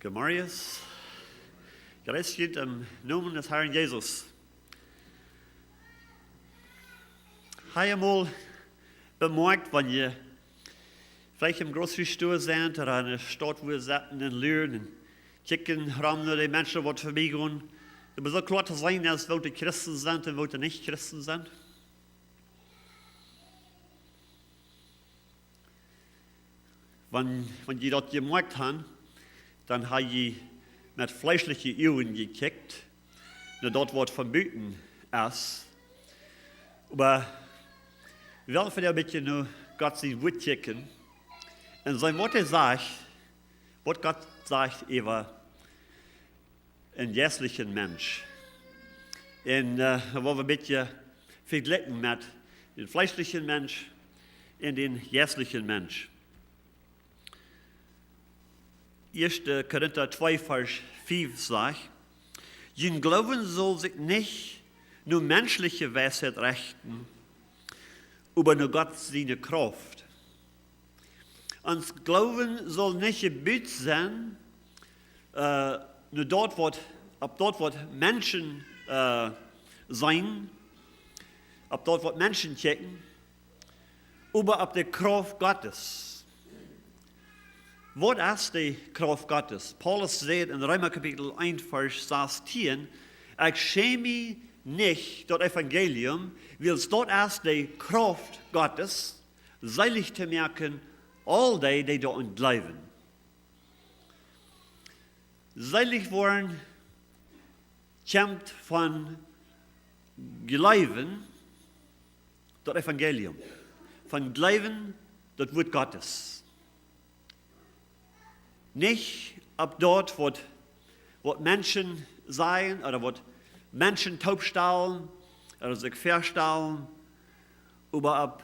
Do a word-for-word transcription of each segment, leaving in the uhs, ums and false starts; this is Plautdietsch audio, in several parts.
Gemarius, grüß dich im Namen des Herrn Jesus. Hast du mol bemoakjt, wan du veleicht em Grocery Store sitst ooda enne Staut wua sitten un luren un kjikjen rom no de Menschen waut verbie gonen, daut soo kloa to seenen es, waut de Christen sent un waut de nich Christen sent? Wan, wan jie daut jemoakjt han, dan ha jie met fleeschliche Uagen jekjikjt no daut waut von buten es. Oba wie wellen vondoag een bät no Gott sien Wuat kjikjen un seenen waut hee sajcht, waut Gott sajcht äwa een jeistlichen Mensch. Un äh, woa wie een bät vejlikjen met dän fleeschlichen Mensch un dän jeistlichen Mensch. Ieeschte Korinta twee, Varsch fief sajcht: Jun Gloowen saul sikj nich no menschliche Weisheit rechten, oba no Gott siene Krauft. Ons Gloowen saul nich jebut sennen äh, no daut waut, opp daut waut Menschen äh, seenen, opp daut waut Menschen kjikjen, oba opp de Krauft Gottes. Waut es de Krauft Gottes? Paulus sajcht en Reema Kapitel eent, Varsch sastieen: Ekj schäm mie nich daut Evangelium, wiels daut es de Krauft Gottes, seelich to moaken aul dee, dee doaraun jleewen. Seelich woaren kjemt von jleewen daut Evangelium, von jleewen daut Wuat Gottes. Nich opp daut waut, waut Menschen sajen ooda waut Menschen toopstalen ooda sikj väastalen, oba opp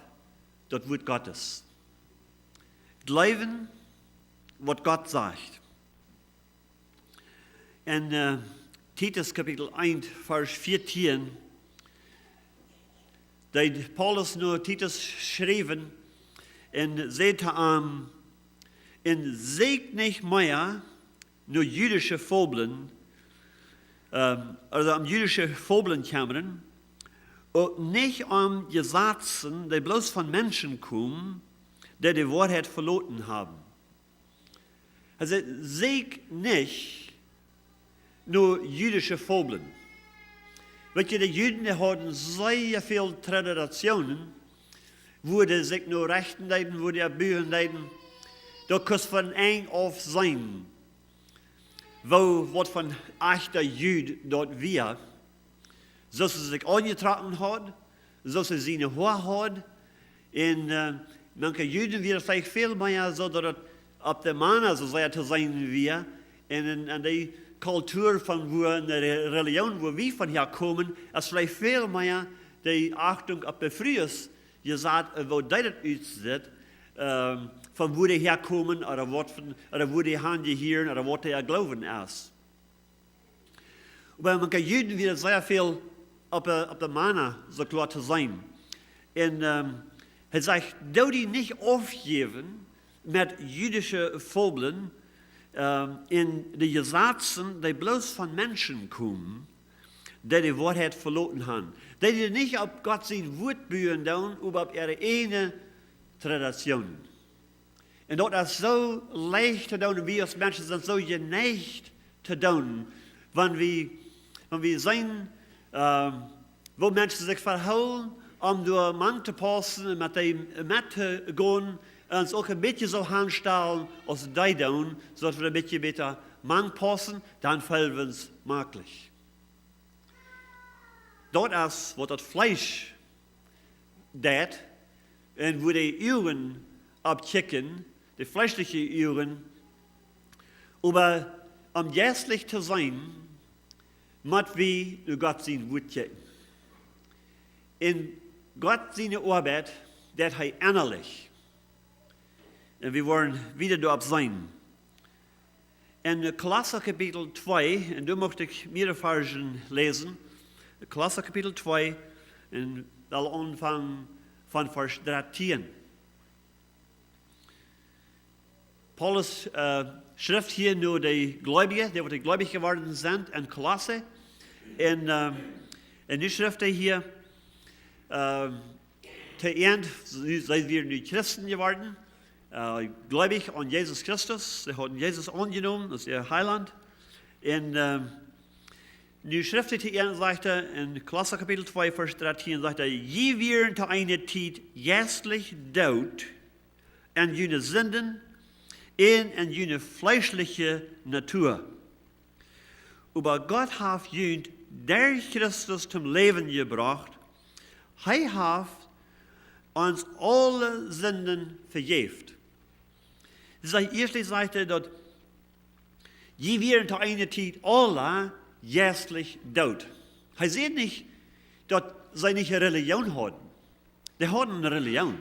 daut Wuat Gottes. Jleewen waut Gott sajcht. En äh, Titus Kapitel eent, Varsch vieetieen, deed Paulus no Titus schriewen un säd to am: Un seekj nich mea no jüdische Fabeln, äh, ooda om jüdische Fabeln kjemmren, uk nich om Jesazen, dee bloos von Menschen komen, dee de Woarheit veloten haben. Hee sajcht: Seekj nich no jüdische Fabeln. Weet jie, de Juden, dee hauden sea väl Traditionen, wua dee sikj no rechten deeden, wua dee buen deeden. Daut kunst von Enj auf seenen, woo waut von echten Juden daut wia. Soo aus hee sikj aunjetrocken haud, soo aus hee siene Hoa haud. Un äh, manche Juden wieren veleicht väl mea soo daut et opp de Mana soo sea to seenen wia. Un en, en de Kultua von wua, en de Re-, Religion wua wie von häa komen, es veleicht väl mea de Achtunk opp de Frues jesat, äh, woo dee daut utsitt, ähm, von wua dee häa komen ooda waut von, ooda wua dee han jehieren ooda waut äa Gloowen es. Oba manche Juden wia sea väl opp, äh, opp de Mana soo kloa to seenen. Un ähm, hee sajcht: Doo die nich aufjäwen met jüdische Fabeln ähm, un de Jesazen, dee bloos von Menschen komen, dee de Woarheit veloten haben, dee, dee nich opp Gott sien Wuat buen doonen, oba opp äare ieejne Traditionen. Un daut es soo leicht to doonen, wie aus Menschen sent soo jeneicht to doonen, wan wie, wan wie seenen, ähm, woo Menschen sikj vehoolen, om doa mank to paussen un met dee met to gonen, un ons uk een bät soo aunstalen aus dee doonen, soo daut wie een bät bäta mank paussen, dan feelen wie ons maklich. Daut es waut daut Fleesch deit, un wua de Uagen opp kjikjen, de fleeschliche Uagen, oba om jeistlich to seenen, mott wie no Gott sien Wuat kjikjen. Un Gott siene Oabeit deit hee ennalich. Un wie woaren wieda doaropp seenen. En Kolossa Kapitel twee, un doa mucht ekj mearere Varzen läsen. Kolossa Kapitel twee, un well aunfangen von Varsch dartieen. Paulus äh, schrift hia no de Gleubje, dee waut de Gleubje jeworden sent en Kolosse. Un, äh, un nu schrift hee hia, äh, to an, see, see wieren nu Christen jeworden, äh, gleubich aun Jesus Christus, see hauden Jesus aunjenomen aus äa Heilaunt. Un äh, nu schrift hee to an, sajcht hee en Kolosse Kapitel twee, Varsch dartieen, sajcht hee: "Jie wieren to eene Tiet jeistlich doot en june Sinden un en june fleeschliche Natua. Oba Gott haft junt derch Christus toom Läwen jebrocht. Hee haft ons aule Sinden vejäft." Daut ieeschte sajcht hee, daut jie wieren to eene Tiet aula jeistlich doot. Hee sajcht nich, daut see nich eene Religion hauden. Dee hauden eene Religion.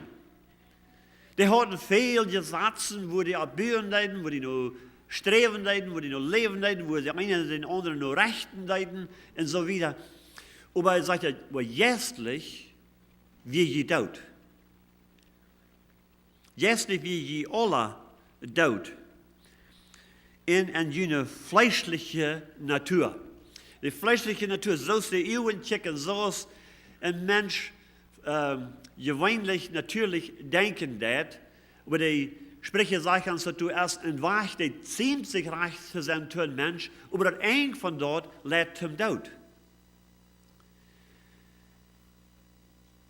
Dee hauden väl Jesazen, wua dee opp buen deeden, wua dee no sträwen deeden, wua dee no läwen deeden, wua see eena dän aundren no rechten deeden un soo wieda. Oba hee sajcht, oba jeistlich wia jie doot. Jeistlich wia jie aula doot. Un en june fleeschliche Natua. De fleeschliche Natua, soo aus de Uagen kjikjen, soo aus een Mensch ähm, jeweenlich, natieelich denkjen deit, oba de Spricha sajen ons, daut doa es een Wajch, dee ziemt sikj rajcht to sennen to een Mensch, oba daut Enj von daut leit toom Doot.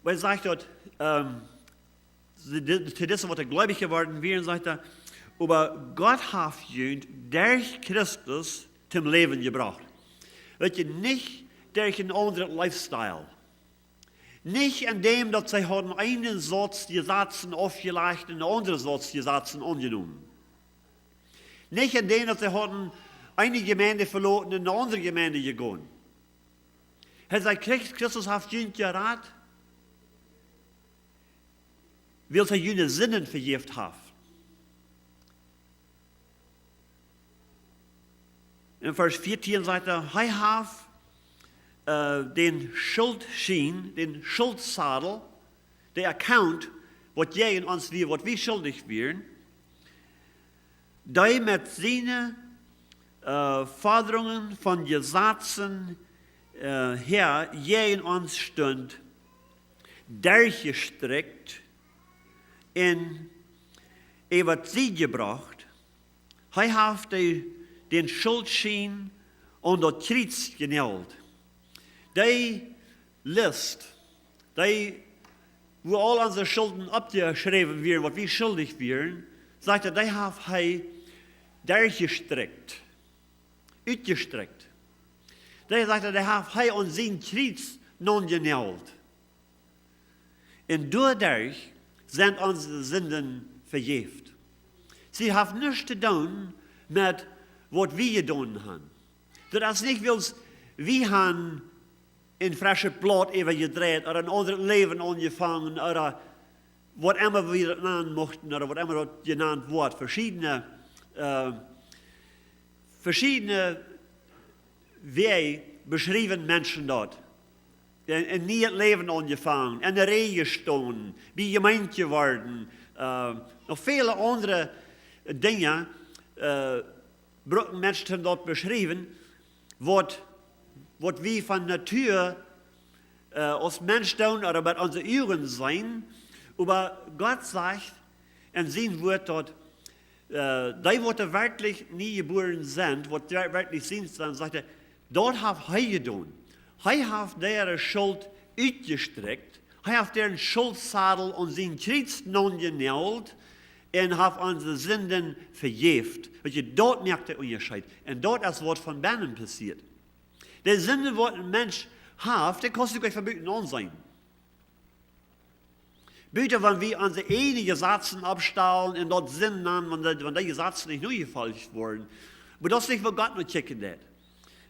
Oba hee sajcht daut, ähm, de, de, to dise waut gleubich jeworden wieren, sajcht hee, oba Gott haft junt derch Christus toom Läwen jebrocht. Weet jie, nich derch een aundren lifestyle. Nich en däm, daut see hauden eenen Sauz Jesazen aufjelajcht un een aundren Sauz Jesazen aunjenomen. Nich en däm, daut see hauden eene Jemeent veloten un eene aundre Jemeent jegonen. Hee säd, Christ-, Christus haft junt jerat, wiels hee june Sinden vejäft haft. En Varsch vieetieen sajcht hee, hee haft äh, dän Schultschien, dän Schultsadel, de Account, waut jäajen ons wia, waut wie schuldich wieren, dee met siene äh, Fodrungen von Jesazen äh, häa jäajen ons stunt, derchjestrikjt un äwa de Sied jebrocht. Hee haft de, dän Schultschien aun daut Kjriez jenäajelt. Dee List, dee, wua aul onse Schulden oppjeschräwen wieren, waut wie schuldich wieren, sajcht hee, dee haft hee derchjestrikjt, utjestrikjt. Dee, sajcht hee, dee haft hee aun sien Kjriez naunjenäajelt. Un doaderch sent onse Sinden vejäft. See haft nuscht to doonen met waut wie jedonen haben. Daut es nich, wiels wie haben een freschet Blaut äwajedreit ooda een aundret Läwen aunjefongen ooda waut emma wie daut nanen muchten ooda waut emma daut jenant woat. Veschiedne, äh, veschiedne Wäaj beschriewen Menschen daut. Een, een nieet Läwen aunjefongen, en de Rieej jestonen, bie Jemeent jeworden, äh, noch väle aundre Dinja, äh, brucken Menschen daut beschriewen, waut, waut wie von Natua äh, aus Mensch doonen ooda met onse Uagen seenen, oba Gott sajcht en sien Wuat daut, äh, dee waut werkjlich nie jebuaren sent, waut wer-, werkjlich sent, dan sajcht hee, daut haft hee jedonen. Hee haft äare Schult utjestrikjt, hee haft äaren Schultsadel aun sien Kjriez naunjenäajelt un haft onse Sinden vejäft. Weet jie, daut moakt dän Unjascheet. Un daut es waut von bennen passieet. De Sinden, waut een Mensch haft, dee kaust du nich von buten aunseenen. Buta wan wie onse ieejne Jesazen oppstalen un daut Sind nanen, wan dee, wan dee Jesazen nich nofolcht woaren. Oba daut es nich, woo Gott no kjikjen deit.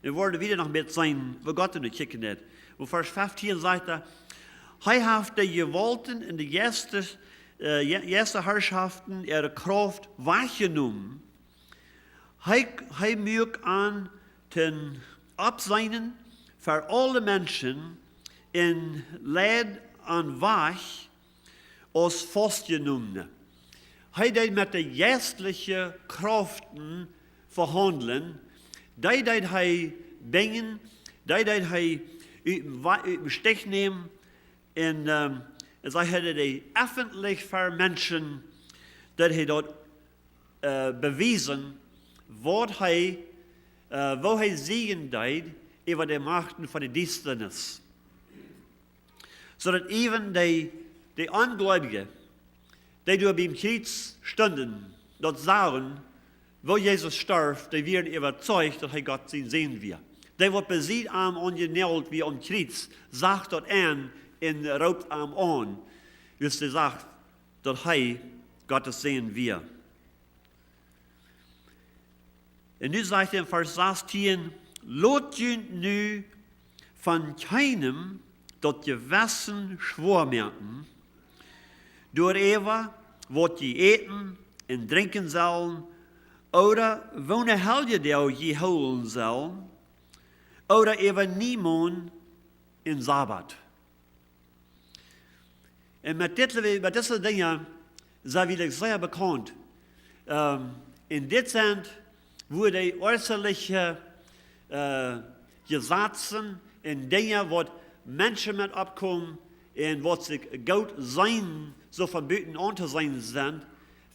Wie woaren wieda noch met seenen, woo Gott no kjikjen deit. Oba Varsch feftieen sajcht hee, hee haft de Jewaulten un de Jeistes, äh, Je-, Jeistesharschoften äare Krauft wajchjenomen. Hee, hee muak an toom Oppseenen fa aule Menschen un leid an wajch aus Faustjenomne. Hee deed met de jeistliche Kraften vehaundlen. Dee deed hee binjen, dee deed hee ut dem Wa-, ut dem Stich nämen. Un, ähm, un see hauden dee effentlich ver Menschen, daut hee daut, äh, bewiesen, waut hee, äh, woo hee siegen deed äwa de Machten von de Diestanis. Soo daut even dee, dee Onjleewje, dee doa biem Kjriez stunden, daut sagen, woo Jesus storf, dee wieren äwazeicht, daut hee Gott sien Sän wia. Dee, waut besied am aunjenault wia aum Kjriez, sach daut aun un roopt am aun, wiels dee sach, daut hee Gottes Sän wia. Un nu sajcht hee en Varsch sastieen: "Lot junt nu von kjeenem daut Jewessen schwoa moaken, doaräwa, waut jie äten un drinkjen sellen, ooda woone Heljedoag jie hoolen sellen, ooda äwa Niemoont un Sabbat." Un met dit, met dise Dinja sent wie sea bekaunt. Ähm, un dit sent, woo dee äußerliche, äh, Jesazen un Dinja, waut Menschen met oppkomen un waut sikj goot seenen, soo von buten auntoseenen sent,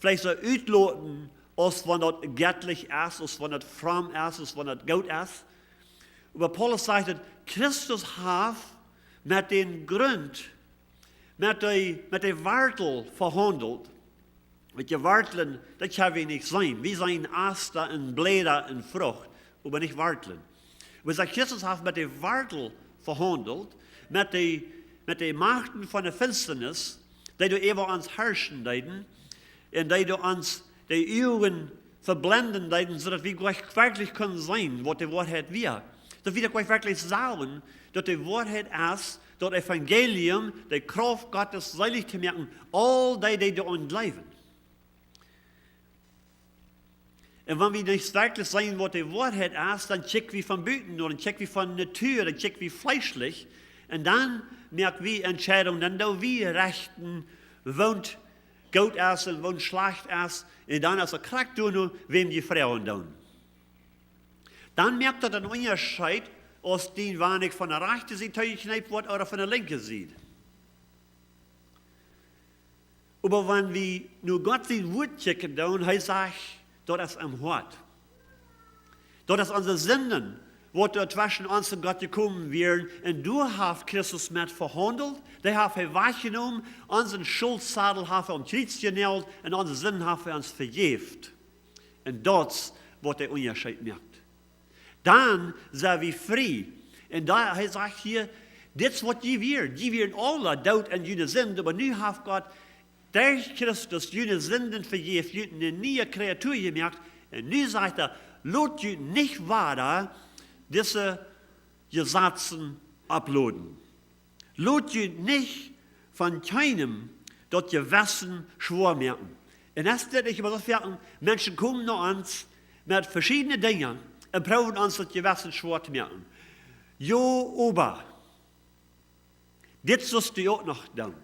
veleicht soo utloten, aus wan daut jettlich es, aus wan daut fromm es, aus wan daut goot es. Oba Paulus sajcht daut Christus haft met dän Grunt, met de, met de Wartel vehaundelt. Met de Wartlen, daut kjenn wie nich seenen. Wie seenen Ast un Bläda un Frucht, oba nich Wartlen. Oba sajcht, Christus haft met de Wartel vehaundelt, met de, met de Machten von de Finsternis, dee doa äwa ons harschen deeden, un dee doa ons de Uagen veblenden deeden, soo daut wie nich werkjlich kunnen seenen, waut de Woarheit wia. Daut wie nich werkjlich sagen, daut de Woarheit es, daut Evangelium, de Krauft Gottes seelich to moaken, aul dee, dee doaraun jleewen. Un wan wie nich werkjlich seenen, waut de Woarheit es, dan kjikj wie von buten, dan kjikj wie von Natua, dan kjikj wie fleeschlich. Un dan moak wie Entscheidungen, dan doo wie rechten, waut goot es un waut schlajcht es. Un dan es et krakjt doano, wäm wie vetruen doonen. Dan moakt daut een Unjascheet, aus dien Wanikj von de rajchte Sied toojekjneept woat ooda von de linkje Sied. Oba wan wie no Gott sien Wuat kjikjen doonen, hee sajcht, daut es em Hoat. Daut es onse Sinden, waut doa tweschen ons un Gott jekomen wieren. Un doa haft Christus met vehaundelt, dee haft hee wajchjenomen, onsen Schultsadel haft hee aum Kjriez jenault un onse Sinden haft hee ons vejäft. Un daut es, waut de Unjascheet moakt. Dan sent wie frie. Un doa, hee sajcht hia, dit es waut jie wieren. Jie wieren aula doot en june Sind, oba nu haft Gott derch Christus june Sinden vejäft, junt eene niee Kreatua jemoakt. Un nu sajcht hee, lot junt nich wada dise Jesazen opploden. Lot junt nich von kjeenem daut Jewessen schwoa moaken. Un es dit nich emma soo foaken, Menschen komen no ons met veschiedne Dinja un proowen ons daut Jewessen schwoa to moaken. Jo, oba dit sust du uk noch doonen.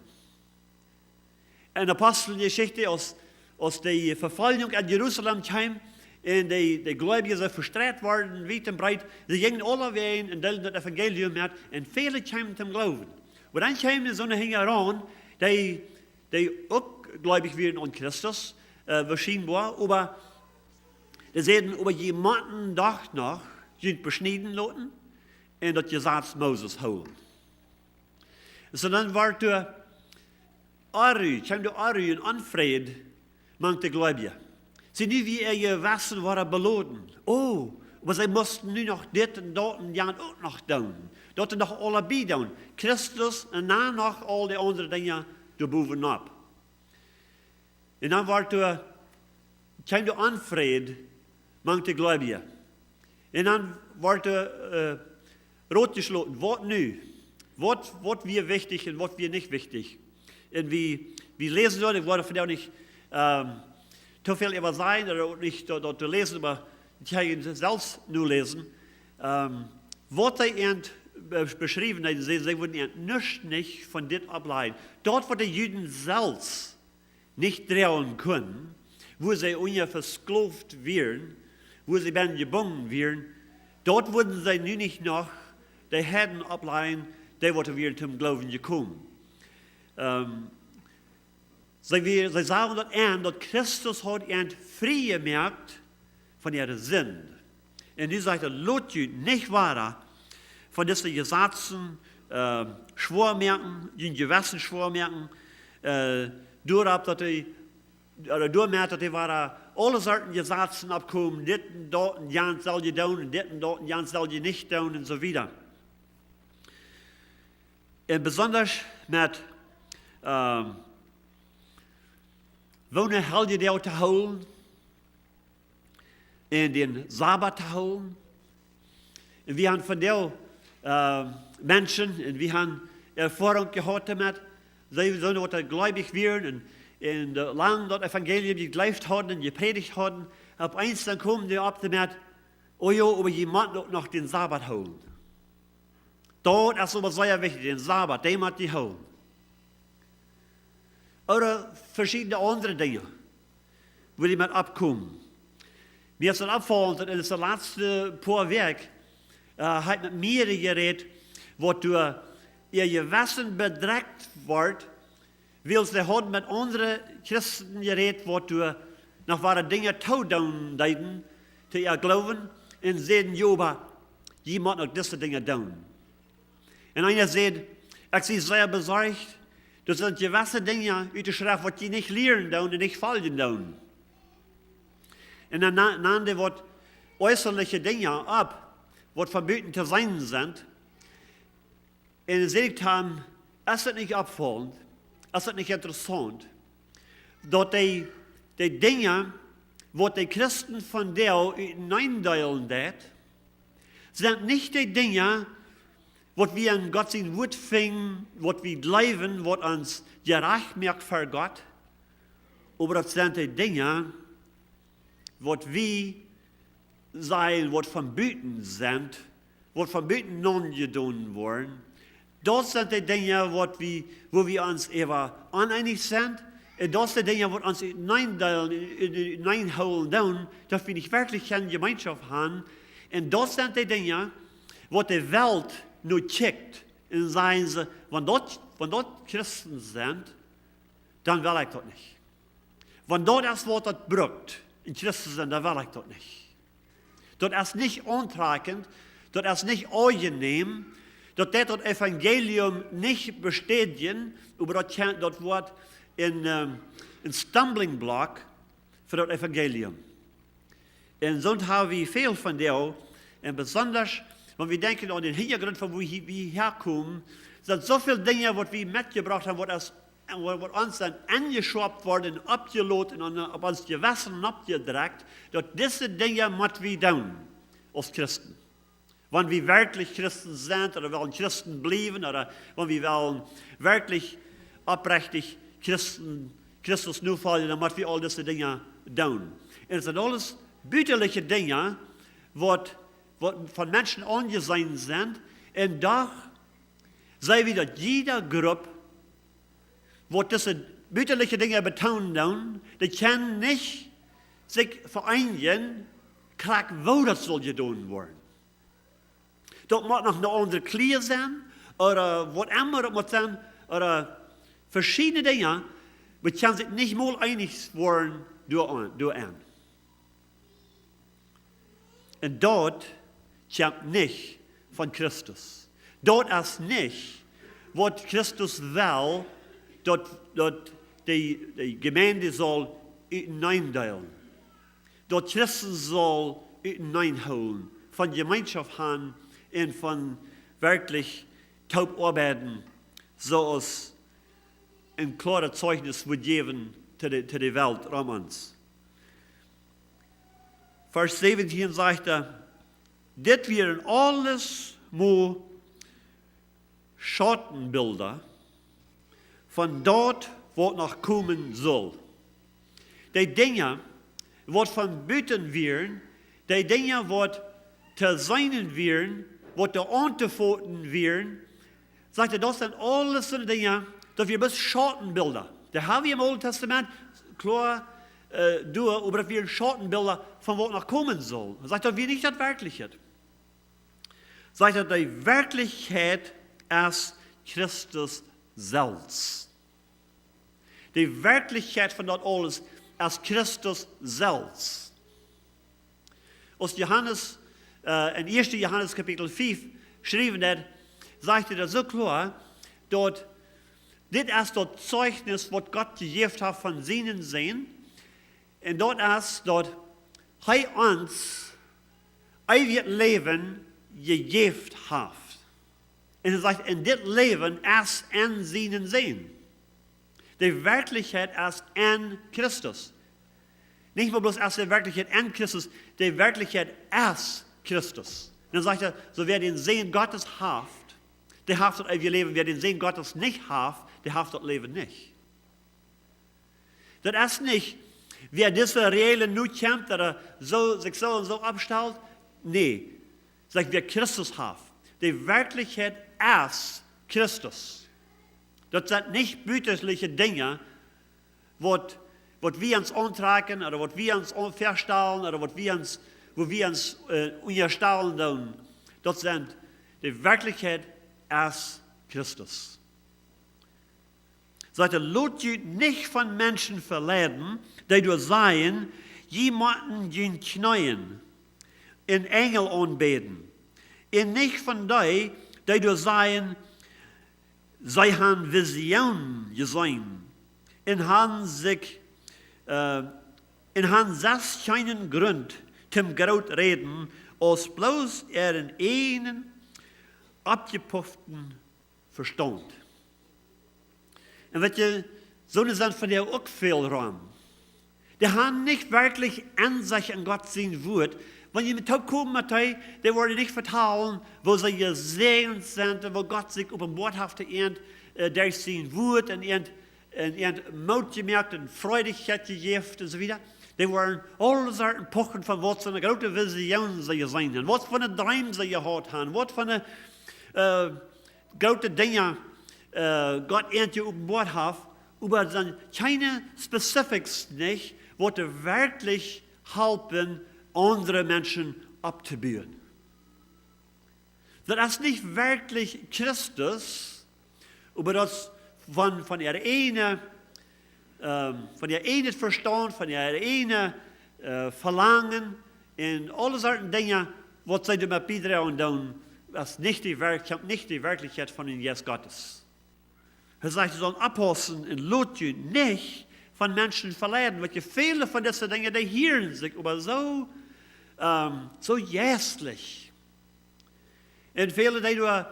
En Aposteljeschicht, aus, aus de Vefoljunk en Jerusalem kjeem un de, de Gleubje soo vestreit worden, wiet un breet, see jinjen aulawäajen un deelden daut Evangelium met, un väle kjeemen toom Gloowen. Oba dan kjeemen soone hinjaraun, dee, dee uk gleubich wieren aun Christus, äh, woarschienboa, oba dee säden, oba jie motten doch noch junt beschnieden loten un daut Jesaz Moses hoolen. Soo dan wort doa Onru, kjeem doa Onru un Onfräd mank de Gleubje. See, nu wia äa Jewessen wada beloden. Oh, oba see musten nu noch dit un daut un jant uk noch doonen. Daut un noch aulebie doonen. Christus un dan noch aul de aundre Dinja doa bowen opp. Un dan wort doa, kjeem doa Onfräd mank de Gleubje. Un dan wort doa, äh, Rot jeschloten. Waut nu? Waut, waut wia wichtich un waut wia nich wichtich? Un wie, wie läsen doa, ekj woa vondoag nich, ähm, too väl äwa sajen, ooda uk nich daut, daut to läsen, oba jie kjennen selfst nu läsen. Ähm, waut dee an, äh, beschriewen, dee, see, see wudden an nuscht nich von dit oppläajen. Daut, waut de Juden selfst nich droagen kunnen, wua see unja vesklooft wieren, wua see benen jebungen wieren, daut wudden see nu nich noch de Heiden oppläajen, dee waut wieren toom Gloowen jekomen. Ähm, see, wie, see sagen daut aun, daut Christus haud an frie jemoakt von äare Sind. Un nu sajcht hee: Lot junt nich wada von dise Jesazen, äh, schwoa moaken, jun Jewessen schwoa moaken, äh, doaropp daut hee, ooda doamet daut hee wada aule Sorten Jesazen oppkomen, dit un daut un jant sell jie doonen, un dit un daut un jant sell jie nich doonen, un soo wieda. Un besondasch met, ähm, woone Heljedoag to hoolen, un dän Sabat to hoolen. Un wie haben von dee, äh, Menschen, un wie haben Erfoarunk jehaut doamet, see, see waut doa gleewich wieren, un, un, äh, lang daut Evangelium jejleeft hauden un jeprädicht hauden, opp eemol dan komen dee opp doamet: "Oh jo, oba jie motten uk noch dän Sabat hoolen. Daut es oba sea wichtich, dän Sabat, dän mott jie hoolen." Ooda veschiedne aundre Dinja, wua dee met oppkomen. Mie es daut oppjefaullen, daut en de latste poa Wäakj, äh, hab ekj met mea jerät, waut doa äa Jewessen bedrekjt wort, wiels see hauden met aundre Christen jerät, waut doa noch wada Dinja toodoonen deeden to äa Gloowen, un säden: "Jo, oba jie motten uk dise Dinja doonen." Un eena säd: "Ekj sie sea besorcht, doa sent jewesse Dinja ut de Schreft, waut jie nich lieren doonen un nich foljen doonen." Un dan na-, nand hee waut äußerliche Dinja opp, waut von buten to seenen sent. Un dan säd ekj to am: "Es daut nich oppfaulent? Es daut nich interessaunt, daut dee, dee Dinja, waut de Christen vondoag uteneen deelen deit, sent nich dee Dinja, waut wie en Gott sien Wuat finjen, waut wie jleewen, waut ons jerajcht moakt ver Gott, oba daut sent dee Dinja, waut wie sajen, waut von buten sent, waut von buten aunjedonen woaren. Daut sent dee Dinja, waut wie, wua wie ons äwa oneenich sent. Un daut sent dee Dinja, waut ons uteneen deelen, ut-, ut-, uteneen hoolen doonen, daut wie nich werkjlich kjeene Jemeenschoft haben. Un daut sent dee Dinja, waut de Welt no kjikjt un sajen see: Wan daut, wan daut Christen sent, dan well ekj daut nich. Wan daut es, waut daut brukt, een Christ to sennen, dan well ekj daut nich. Daut es nich auntrakjent, daut es nich aunjenäm, daut deit daut Evangelium nich bestädjen, oba daut kjemt, daut woat een, ähm, een stumbling block fa daut Evangelium." Un soo haben wie väl vondoag, un besondasch, wan wie denkjen aun dän Hinjagrunt von wua wie, wie häakomen, sent soo väl Dinja, waut wie metjebrocht haben, waut aus, waut, waut ons sent aunjeschaupt worden, oppjelot un aun, opp ons Jewessen oppjedrekjt, daut dise Dinja mott wie doonen aus Christen. Wan wie werkjlich Christen sent, ooda wellen Christen bliewen, ooda wan wie wellen werkjlich oprechtich Christen, Christus nofoljen, dan mott wie aul dise Dinja doonen. Un daut sent aules butaliche Dinja, waut, waut von Menschen aunjeseenen sent. Un doch seenen wie, daut jiede Grupp, waut dise butaliche Dinja betoonen doonen, dee kjennen nich sikj vereenijen, krakjt woo daut saul jedonen woaren. Daut mott noch eene aundre Kjleeda sennen, ooda waut emma daut mott sennen, ooda veschiedne Dinja, oba kjennen sikj nich mol eenich woaren doa-, doaraun. Un daut kjemt nich von Christus. Daut es nich, waut Christus well, daut, daut dee, dee Jemeent saul uteneen deelen. Daut Christen saul uteneen hoolen, von Jemeenschoft haben un von werkjlich toop oabeiden, soo aus een kloaret Zeichnis wudd jäwen to de, to de Welt rom ons. Varsch säwentieen sajcht hee: "Dit wieren aules mau Schautenbilda von daut, waut noch komen saul." Dee Dinja, waut von buten wieren, dee Dinja, waut to seenen wieren, waut to auntofoten wieren, sajcht hee, daut sent aules soone Dinja, daut wieren bloos Schautenbilda. Daut haben wie em Oolen Tastament, kloa, äh, doa, oba daut wieren Schautenbilda von waut noch komen saul. Sajcht, daut wia nich daut Werkjliche. Sajcht, daut de Werkjlichkjeit es Christus selfst. De Werkjlichkjeit von daut aules es Christus selfst. Aus Johanes, äh, en ieeschte Johanes Kapitel fief schriewen deed, sajcht hee daut soo kloa, daut dit es daut Zeichnis, waut Gott jejäft haft von sienen Sän. Un daut es, daut hee ons eewjet Läwen jejäft haft. Un hee sajcht, un dit Läwen es en sienen Sän. De Werkjlichkjeit es en Christus. Nich mau bloos es de Werkjlichkjeit en Christus, de Werkjlichkjeit es Christus. Un dan sajcht hee, soo wäa dän Sän Gottes haft, dee haft daut eewje Läwen. Wäa dän Sän Gottes nich haft, dee haft daut Läwen nich. Daut es nich, wäa dise Räajlen nu kjant, daut hee soo, sikj soo un soo oppstalt. Nä, sajcht, wäa Christus haft. De Werkjlichkjeit es Christus. Daut sent nich butajemliche Dinja, waut, waut wie ons auntrakjen, ooda waut wie ons aun-, väastalen, ooda waut wie ons, woo wie ons, äh, unjastalen doonen. Daut sent, de Werkjlichkjeit es Christus. Sajcht hee, lot junt nich von Menschen veleiden, dee doa sajen, jie motten junt kjneeen un Enjel aunbäden. Un nich von dee, dee doa sajen, see han Visionen jeseenen. Un han sikj, äh, un han selfst kjeenen Grunt toom groot räden, aus bloos äaren eenen oppjepufften Vestaunt. Un weet jie, soone sent vondoag uk väl rom. Dee han nich werkjlich Ensecht en Gott sien Wuat. Wan jie met toop komen met dee, dee woaren nich vetalen, woo see jesäajent sent un woo Gott sikj openboat haft to an, äh, derch sien Wuat un an, un an Moot jemoakt un Freedichkjeit jejäft un soo wieda. Dee woaren aule Sorten puchen von waut fa eene groote Vision see jeseenen han, waut fa een Dreem see jehaut han, waut fa een, äh, groote Dinja, äh, Gott an jeopenboat haft, oba dan kjeene Specifics nich, waut dee werkjlich halpen, aundre Menschen opptobuen. Daut es nich werkjlich Christus, oba daut es von, von äa eejnet, ähm, von äa eejnet Vestaunt, von äa eejnet, äh, Velangen un aule Sorten Dinja, waut see doamet biedroagen doonen, es nich de Werk-, nich de Werkjlichkjeit von dän Jeist Gottes. Hee sajcht, jie sellen oppaussen un lot junt nich von Menschen veleiden, wiels väle von dise Dinja, dee hieren sikj oba soo, ähm, soo jeistlich. Un väle, dee doa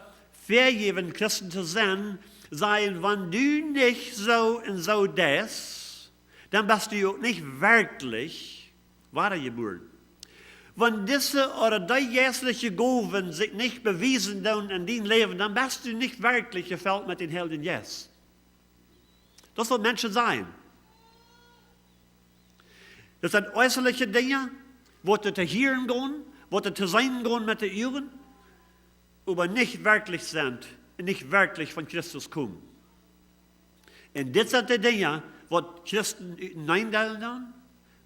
väajäwen, Christen to sennen, sajen, wan du nich soo un soo deist, dan best du uk nich werkjlich wadajebuaren. Wan dise ooda dee jeistelje Gowen sikj nich bewiesen doonen en dien Läwen, dan best du nich werkjlich jefelt met dän Heiljen Jeist. Daut es waut Menschen sajen. Daut sent äußerliche Dinja, waut doa to hieren gonen, waut doa to seenen gonen met de Uagen, oba nich werkjlich sent, nich werkjlich von Christus komen. Un dit sent de Dinja, waut Christen uteneen deelen doonen,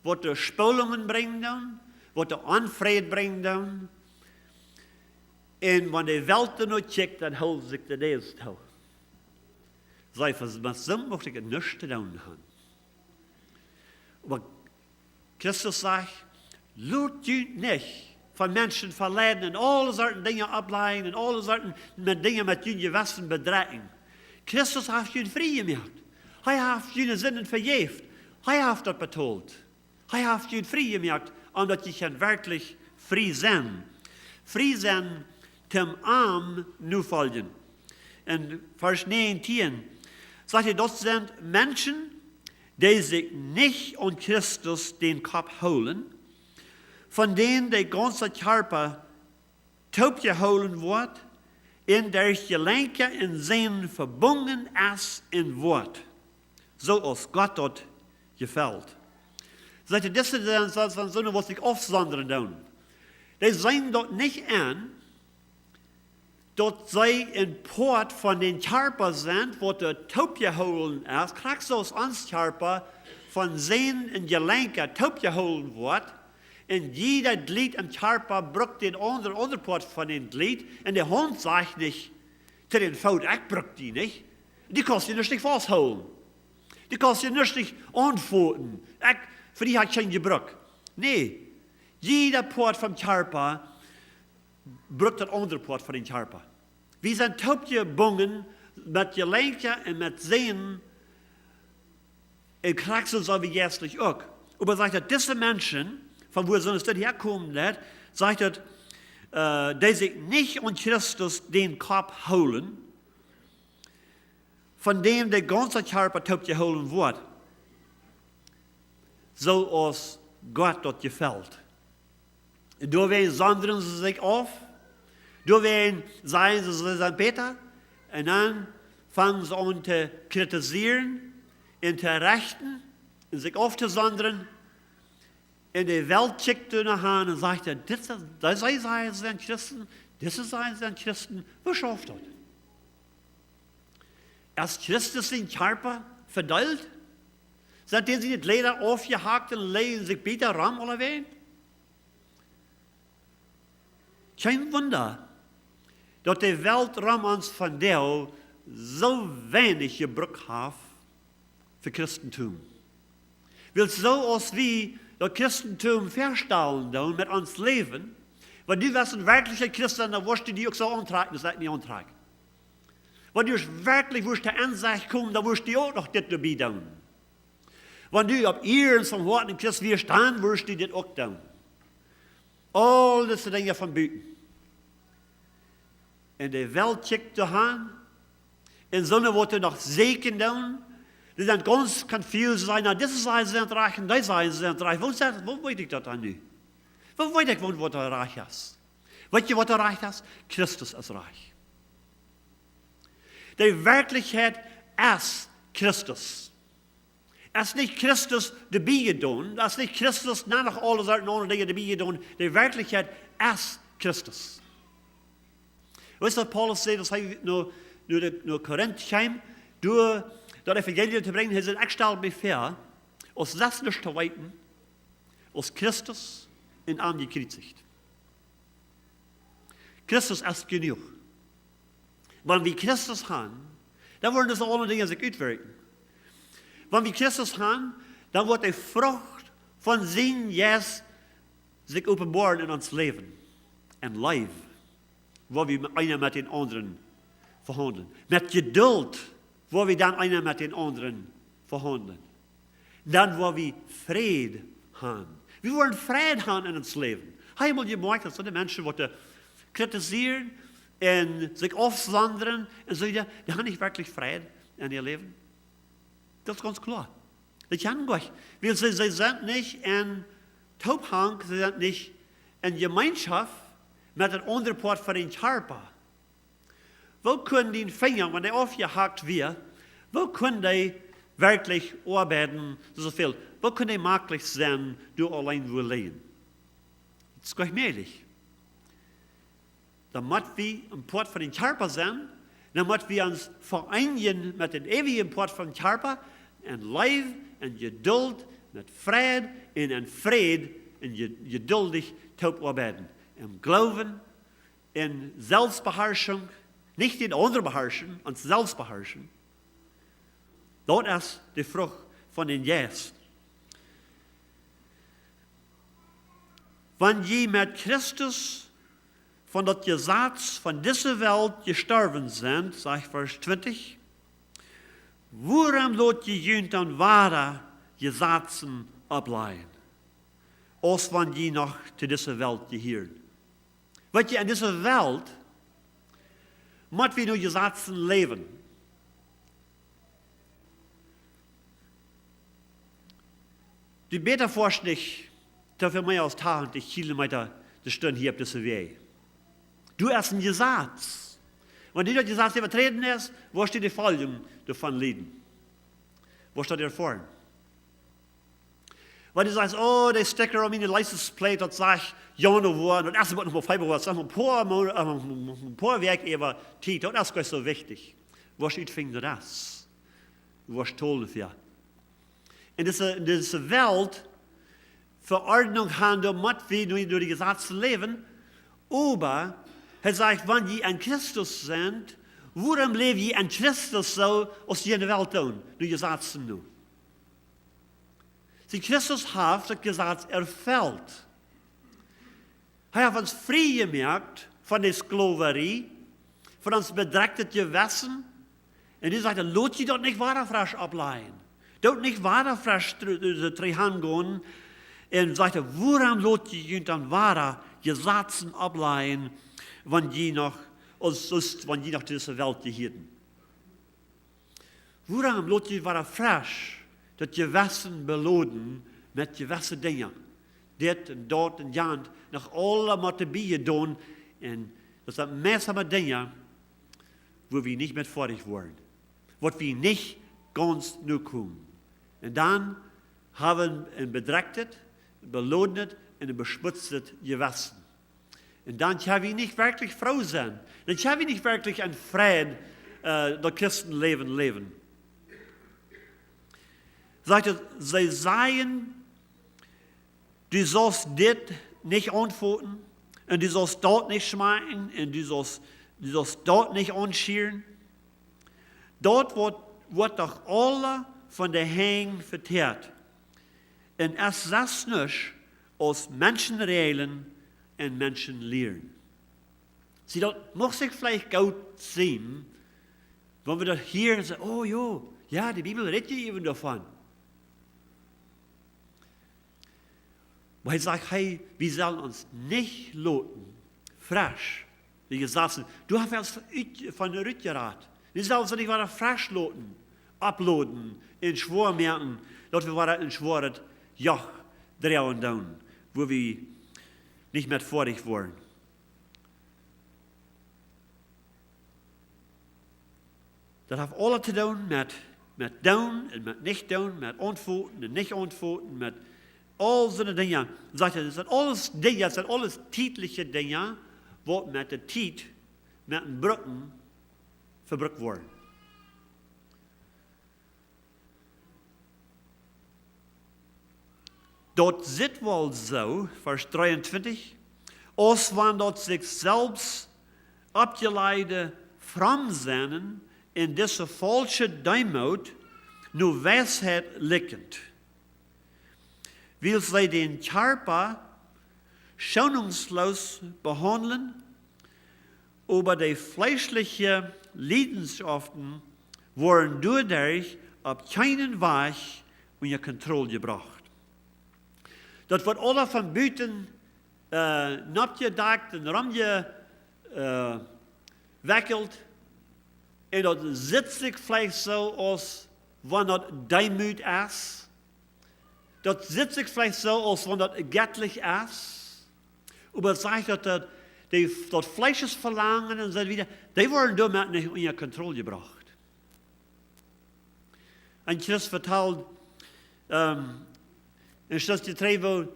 waut doa Spolungen brinjen doonen, waut doa Onfräd brinjen doonen. Un wan de Welt doano kjikjt, dan hoolen see sikj de Näs too. See, waut, met soont mucht ekj nuscht to doonen han. Oba Christus sajcht, lot junt nich von Menschen veleiden un aule Sorten Dinja oppläajen un aule Sorten met Dinja met jun Jewessen bedrekjen. Christus haft junt frie jemoakt. Hee haft june Sinden vejäft. Hee haft daut betolt. Hee haft junt frie jemoakt, om daut jie kjennen werkjlich frie sennen. Frie sennen, toom am nofoljen. En Varsch näajentieen sajcht hee, daut sent Menschen, dee sikj nich aun Christus dän Kopp hoolen, von dän de gaunze Kjarpa toopjehoolen woat, un derch Jelenkja un Sänen vebungen es un woat, soo aus Gott daut jefelt. Sajcht hee, dise sent, sent, sent soone, waut sikj aufsondren doonen. Dee seenen daut nich en, daut see een Poat von dän Kjarpa sent, waut doa toopjehoolen es, krakjt soo aus ons Kjarpa von Sän un Jelenkja toopjehoolen woat. Un jieda Glied em Kjarpa brukt dän aundren, aundren Poat von dän Glied. Un de Haunt sajcht nich to dän Foot: "Ekj bruk die nich." Du kaust die nuscht nich fausthoolen. Du kaust die nuscht nich aunfoten. Ekj, fa die hab ekj kjeen Jebruck. Nä, jieda Poat vom Kjarpa brukt daut aundre Poat von dän Kjarpa. Wie sent toopjebungen met Jelenkja un met Sän, un krakjt soo wie jeistlich uk. Oba sajcht daut, dise Menschen, von wua soo een Stekj häakomen deit, sajcht daut, äh, dee sikj nich aun Christus, dän Kopp, hoolen, von däm de gaunze Kjarpa toopjehoolen woat, soo aus Gott daut jefelt. Doawäajen sondren see sikj auf. Doawäajen sajen see, see sent bäta. Un dan fangen see aun to kritisieren un to rechten un sikj auftosondren. Un de Welt kjikjt doa no han un sajcht: "Dit, dee sajen, see sent Christen, dise sajen, see sent Christen. Woo schauft daut? Es Christus sien Kjarpa vedeelt? Sent dän siene Jleeda aufjehakt un lajen sikj bäta rom aulawäajen?" Kjeen Wunda, daut de Welt rom ons vondoag soo weinich Jebruck haft fa Christentum. Wiels soo aus wie daut Christentum väastalen doonen met ons Läwen, wan du west een werkjlicha Christ sennen, dan wurscht du die uk soo auntrakjen, aus ekj mie auntrakj. Wan du werkjlich wurscht to Ensecht komen, dan wurscht du uk noch dit doabie doonen. Wan du opp Ieren von Hoaten een Christ wieescht, dan wurscht du dit uk doonen. Aul dise Dinja von buten. Un de Welt kjikjt doa han. Un soone, waut doa noch sieekjen doonen, dee sent gaunz confused, sajen: "Na, dise sajen, see sent rajcht, un dee sajen, see sent rajcht. Woo es daut, woo weet ekj daut dan nu? Woo weet ekj, waut, waut doa rajcht es?" Weetst du, waut doa rajcht es? Christus es rajcht. De Werkjlichkjeit es Christus. Es nich Christus doabie jedonen, es nich Christus noch aule Sorten aundre Dinja doabie jedonen. De Werkjlichkjeit es Christus. Weetst du, waut Paulus säd, aus hee no, no, de, no Korinth kjeem, doa daut Evangelium to brinjen? Hee säd: "Ekj stal mie väa, aus sest nuscht to weeten, aus Christus un am jekjriezicht." Christus es jenuach. Wan wie Christus han, dan woaren dise aule Dinja sikj utwirkjen. Wan wie Christus han, dan woat de Frucht von sienen Jeist sikj openboaren en ons Läwen. En Leew, wua wie eena met dän aundren vehaundlen. Met Jedult, wua wie dan eena met dän aundren vehaundlen. Dan woa wie Fräd han. Wie woaren Fräd han en ons Läwen. Hast du mol jemoakjt, daut soone Menschen, waut doa kritisieren un sikj aufsondren un soo wieda, dee han nich werkjlich Fräd en äa Läwen? Daut es gaunz kloa. Daut kjennen goanich. Wiels see, see sent nich en Toophank, see sent nich en Jemeenschoft met daut aundre Poat von dän Kjarpa. Woo kunn dien Finja, wan dee aufjehakt wia, woo kunn dee werkjlich oabeiden, soo väl? Woo kunn dee maklich sennen, doa auleen wua lijen? Daut es goanich mäajlich. Dan mott wie een Poat von dän Kjarpa sennen, dan mott wie ons vereenijen met dän eewjen Poat von dän Kjarpa, en Leew, en Jedult, met Fräd, un en Fräd, un je-, jeduldich toopoabeiden. Em Gloowen, en Selfstbeharschunk, nich dän aundren beharschen, ons selfst beharschen. Daut es de Frucht von dän Jeist. Wan jie met Christus von daut Jesaz von dise Welt jestorwen sent, sajcht Varsch twintich, wuarom lot jie junt dan wada Jesazen opplajen, aus wan jie noch to dise Welt jehieren? Weetst du, en dise Welt mott wie no Jesazen läwen. Du, bäta foascht nich, daut wie mea aus tachentich Kilometa de Stund hia opp dise Wäaj. Du hast een Jesaz. Wan du daut Jesaz äwaträden hast, woascht du de Foljen doavon lieden. Woascht daut erfoaren. Wan du sajchst: "Oh, de Sticker aun miene license plate, daut sajcht Januoa, un daut es oba noch mau Februoa, daut es noch een poa Moonat, äh, noch een poa Wäakj äwa Tiet, daut es nich soo wichtich." Woascht utfinjen, daut es. Woascht tolen doafäa. En dise, en dise Welt Veordnunk haben, doa mott wie nu derch de Jesazen läwen. Oba hee sajcht: "Wan jie en Christus sent, wuarom läw jie en Christus soo aus jie en de Welt doonen, derch Jesazen nu?" See, Christus haft daut Jesaz erfelt. Hee haft ons frie jemoakt von de Sklowarie, von ons bedrekjtet Jewessen. Un hee sajcht: "Lot jie daut nich wada fresch opplajen. Doot nich wada fresch tru-, tru-, trigj aungonen." Un sajcht hee: "Wuarom lot jie junt dan wada Jesazen opplajen, wan jie noch, aus, aus wan jie noch dise Welt jehieeden? Wuarom lot jie wada fresch daut Jewessen beloden met jewesse Dinja? Dit un daut un jant, noch aula motten bie doon, un daut sent meist emma Dinja, wua wie nich met foadich woaren, waut wie nich gaunz nokomen. Un dan haben wie een bedrekjtet, belodnet un een beschmutztet Jewessen. Un dan kjenn wie nich werkjlich froo sennen. Dan kjenn wie nich werkjlich en Fräd, äh, daut Christenläwen läwen." Sajcht et: "See sajen: Du saust dit nich aunfoten, un du saust daut nich schmakjen, un du saust, du saust daut nich aunschieren. Daut woat, woat doch aula von de Henj veteat. Un es sest nuscht aus Menschen räajlen un Menschen lieren." See, daut mucht sikj veleicht goot sennen, wan wie daut hieren un sajen: "Oh jo, jo, de Bibel rät je äwen doavon." Oba hee sajcht: "Hey, wie sellen ons nich loten fresch, wie Jesazen, doa haft hee ons von ut-, von rutjerat. Wie sellen ons nich wada fresch loten, oploden un schwoa moaken, daut wie wada een schwoaret Joch droagen doonen, wua wie nich met foadich woaren." Daut haft aules to doonen met, met doonen un met nich doonen, met aunfoten un nich aunfoten, met aul soone Dinja. Sajcht hee, daut sent aules Dinja, daut sent aules tietliche Dinja, waut met de Tiet, met een Brucken vebrukt woaren. Daut sitt woll soo, Varsch dreeuntwintich, aus wan daut sikj selfst oppjelajchte Frommsennen en dise faulsche Deemoot no Weisheit likjent, wiels see dän Kjarpa schonungslos behaundlen, oba de fleeschliche Leidenschaften woaren doaderch opp kjeenen Wajch unja Kontroll jebrocht. Daut woat aula von buten, äh, noppjedakjt un romje-, äh, wekjelt. Un daut sitt sikj veleicht soo aus wan daut Deemoot es. Daut sitt sikj veleicht soo aus wan daut jettlich es. Oba sajcht daut, daut de, daut Fleeschesvelangen un soo wieda, dee woaren doamet nich unja Kontroll jebrocht. Een Christ vetald, ähm, en Stekj trigj, woo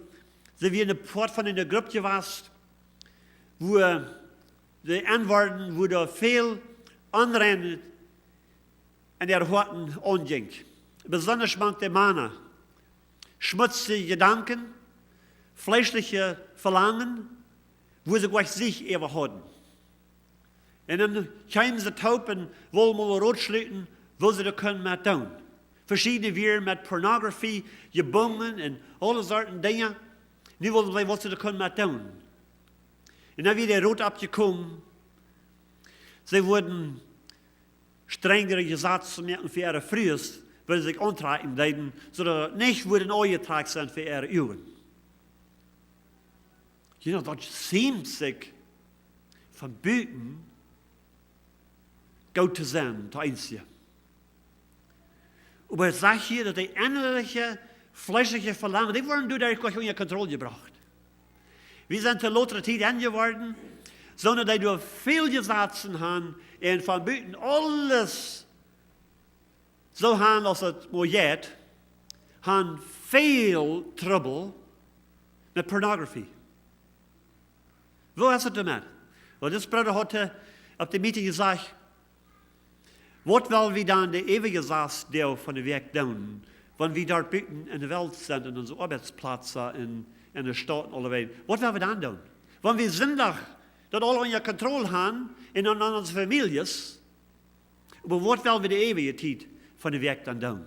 see wia een Poat von eene Grupp jewast, wua de Enwoarden, wua doa väl Onrein en äare Hoaten aunjinkj. Besondasch mank de Mana. Schmutzje Jedanken, fleeschliche Velangen, wua see jlikj sikj äwa hauden. Un dan kjeemen see toop un wullen mol rotschluten, waut see doa kunnen met doonen. Veschiedne wieren met Pornografie jebungen un aule Sorten Dinja. Nu wullen see, waut see doa kunnen met doonen. Un dan wia de Rot oppjekomen, see wudden strenjere Jesazen moaken fa äare Frues, woo see sikj auntrakjen deeden, soo daut et nich wudd aunjetrakjen sennen fa äare Uagen. You know, daut schient sikj von buten goot to sennen, to eenje. Oba hee sajcht hia, daut de ennaliche, fleeschliche Velangen, dee woaren doaderch nich unja Kontroll jebrocht. Wie sent to lotre Tiet enjeworden, sonda dee doa väl Jesazen han un von buten aules soo han aus et mau jeit, han väl Trubbel met Pornografie. Woo es et doamet? Well, dis Brooda haud, äh, opp de Meeting jesajcht: Waut well wie dan de äwaje sass Doag von de Wäakj doonen, wan wie doa buten enne Welt sent, en onse Oabeitsplätza, en, en de Staut un aulewäajen? Waut well wie dan doonen? Wan wie Sindach daut aul unja Kontroll han en, en onse Famieljes, oba waut well wie de äwaje Tiet von de Wäakj dan doonen?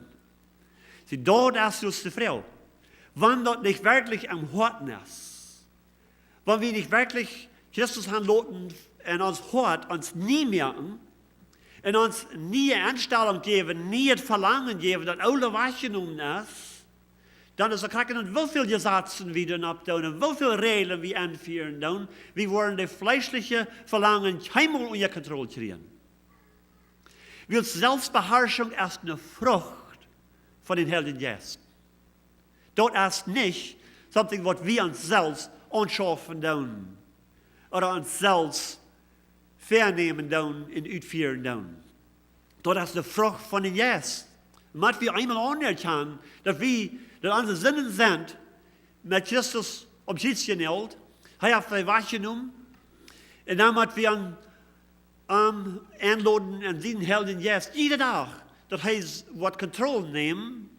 See, daut es jrod de Froag. Wan daut nich werkjlich aum Hoat es, wan wie nich werkjlich Christus han loten en ons Hoat ons nie moaken, en ons niee Enstalunk jäwen, nieet Velangen jäwen, daut oole wajchjenomen es, dan es et krakjt, woo väl Jesazen wie dan oppdoonen, woo väl Räajlen wie enfieren doonen, wie woaren de fleeschelje Velangen kjeenmol unja Kontroll kjrieen. Wiels Selfstbeharschunk es eene Frucht von dän Heiljen Jeist. Daut es nich something waut wie ons selfst aunschaufen doonen ooda ons selfst väanämen doonen un utfieren doonen. Daut es de Frucht von dän Jeist. Mott wie eemol aunerkjanen, daut wie, daut onse Sinden sent met Christus aum Kjriez jenault. Hee haft dee wajchjenomen. Un dan mott wie am, am enloden en sienen Heiljen Jeist jieda Dach, daut hee s-, woat Kontroll nämen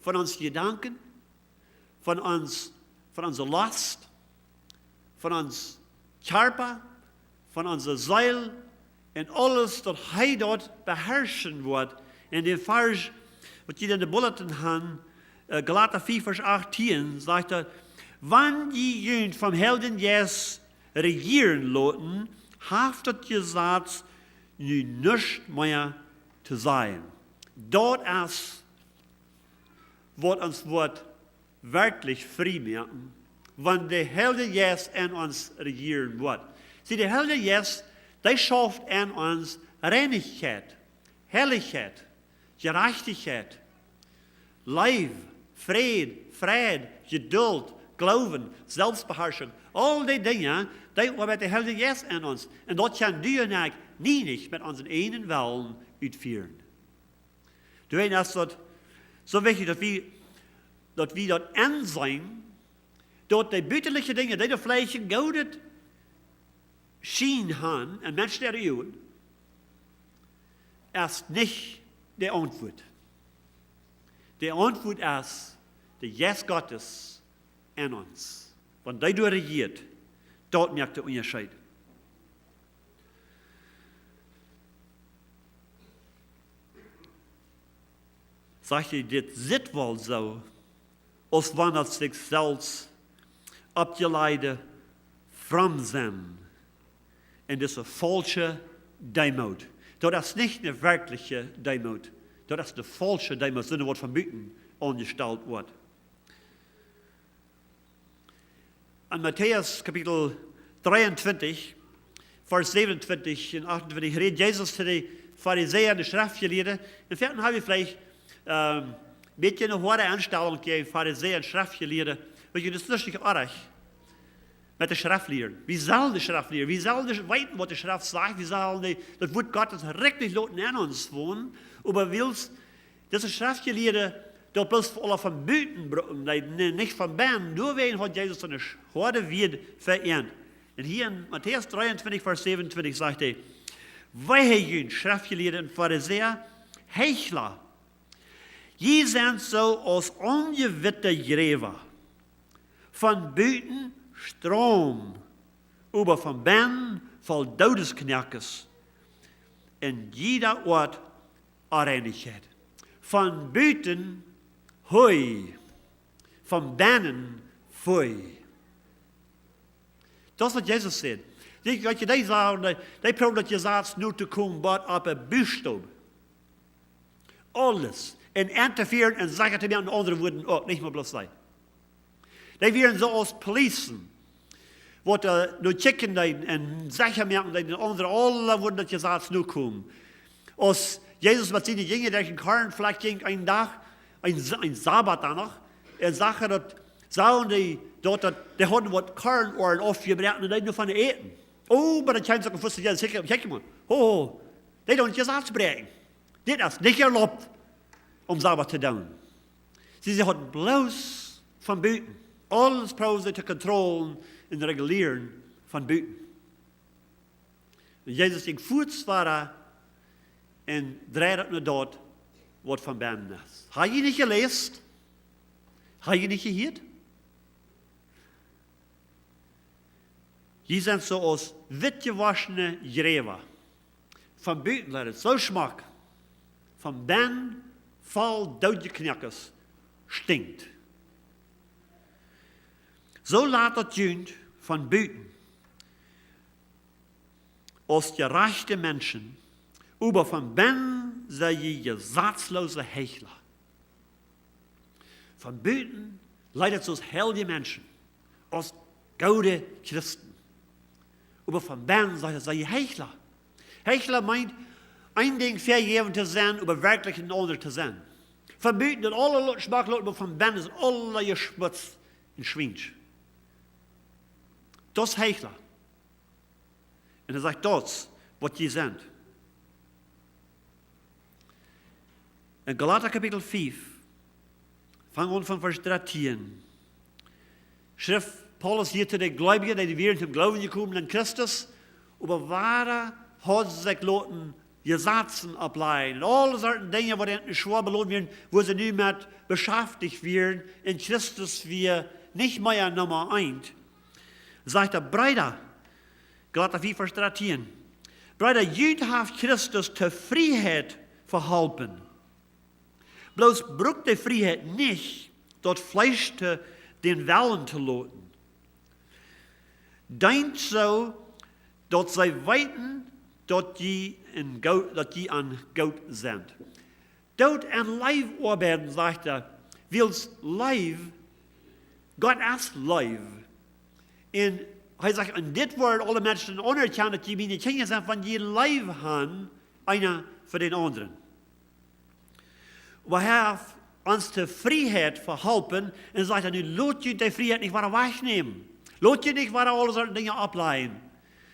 von onse Jedanken, von ons, von onse Lost, von ons Kjarpa, von onse Seel un aules, daut hee daut beharschen woat. En dän Varsch, waut jie en de Bulletin han, äh, Galata fief, Varsch achtieen, sajcht et: Wan jie junt vom Heiljen Jeist rejieren loten, haft daut Jesaz nu nuscht mea to sajen. Daut es waut ons woat werkjlich frie moaken, wan de Heilje Jeist en ons rejieren woat. See, de Heilje Jeist, dee schauft en ons Reinichkjeit, Heilichkjeit, Jerajchtichkjeit, Leew, Fräd, Freid, Jedult, Gloowen, Selfstbeharschunk. Aul dee Dinja, dee oabeit de Heilje Jeist en ons. Un daut kjennen du un ekj nie nich met onsen eenen Wellen utfieren. Doawäajen es daut soo wichtich, daut wie, daut wie daut enseenen, daut de butalje Dinja, dee veleicht een goodet Schien han en Menschen äare Uagen, es nich de Auntwuat. De Auntwuat es de Jeist Gottes en ons. Wan dee doa rejieet, daut moakt dän Unjascheet. Sajcht hee, dit sitt woll soo, aus wan et sikj selfst oppjeleide Fromsennen en dise faulsche Deemoot. Daut es nich eene werkjliche Deemoot. Daut es eene faulsche Deemoot, soone waut von buten aunjestalt woat. En Matäus Kapitel dreeuntwintich, Varsch säwenuntwintich un achtuntwintich, rät Jesus to de Farisäa un de Schreftjelieede. Un veleicht hab wie veleicht, ähm, een bät eene hoade Enstalunk jäajen Farisäa un Schreftjelieede. Weet jie, daut es nich oajch met de Schreft lieren. Wie sellen de Schreft lieren? Wie sellen de, weeten, waut de Schreft sajcht? Wie sellen de, daut Wuat Gottes werkjlich loten en ons wonen? Oba wiels dise Schreftjelieede daut bloos fa aule von buten brucken, nä, nä, nich von bennen. Doawäajen haud Jesus soone sch-, hoade Wieed fa an. Un hia en Matäus dreeuntwintich, Varsch säwenuntwintich sajcht hee: Wee junt, Schreftjelieede un Farisäa, Heichla! Jie sent soo aus onjewitte Jräwa. Von buten scheen, oba von bennen voll Doodesknoakes un jieda Oat Onreinichkjeit. Von buten hee, von bennen fee. Daut es waut Jesus sajcht. Dee, weet jie, dee sajen, dee, dee proowen daut Jesaz no to komen, waut opp de Buchstow. Aules. Un entofieren un sajen to mie, en aundre Wieed uk, nich mea bloos see. Dee wieren soo aus Policen, waut, äh, no kjikjen deeden un secha moaken deeden, en aundre, aule wudden daut Jesaz nokomen. Aus Jesus met siene Jinja derch een Kornfeld jinkj, een Dach, een Sa-, een Sabat dan noch, un sach hee daut, sagen dee, daut, daut, dee hauden waut Korn aufjebroaken un deeden doavon äten. Oh, oba daut kjeem sikj fuaz, jo, secha, kjikj mol. Ho, ho, dee doonen daut Jesaz bräakjen. Dit es nich erlaubt, om Sabat to doonen. See, see hauden bloos von buten. Aules proowen see to kontrollieren un regulieren von buten. Un Jesus jinkj fuaz wieda un dreid daut no daut, waut von bennen es. Hab jie nich jeläst? Hab jie nich jehieet? Jie sent soo aus wittjewoschne Jräwa. Von buten lat et soo schmock. Von bennen voll doodje Knoakes stinkjt. Soo lat daut junt von buten aus jerajchte Menschen, oba von bennen sent jie jesazloose Heichla. Von buten lat et soo aus heilje Menschen, aus goode Christen. Oba von bennen sent et, sent jie Heichla. Heichla meent, een Dinkj väajäwen to sennen, oba werkjlich een aundret to sennen. Von buten daut aules schmock loten, oba von bennen es aules jeschmutzt un schwiensch. Daut es Heichla. Un hee sajcht, daut es waut jie sent. En Galata Kapitel fief, fang aun von Varsch dartieen, schrift Paulus hia to de Gleubje, dee wieren toom Gloowen jekomen aun Christus, oba wieda hauden see sikj loten Jesazen oppläajen. Un aule Sorten Dinja, waut an schwoa beloden wieren, wua see nu met beschäftigt wieren, un Christus wia nich mea Numma eent. Sajcht hee, Breeda, Galata fief, Varsch dartieen. Breeda, junt haft Christus to Frieheit vehalpen. Bloos brukt de Frieheit nich, daut Fleesch to, dän Wellen to loten. Deent soo, daut see weeten, daut jie en Gott, daut jie aun Gott sent. Doot en Leew oabeiden, sajcht hee, wiels Leew, Gott es Leew. Un hee sajcht, en dit woaren aule Menschen aunerkjanen, daut jie miene Kjinja sent, wan jie Leew han, eena fa dän aundren. Oba hee haft ons to Frieheit vehalpen un sajcht dan nu, lot junt de Frieheit nich wada wajchnämen. Lot junt nich wada aule Sorten Dinja oppläajen.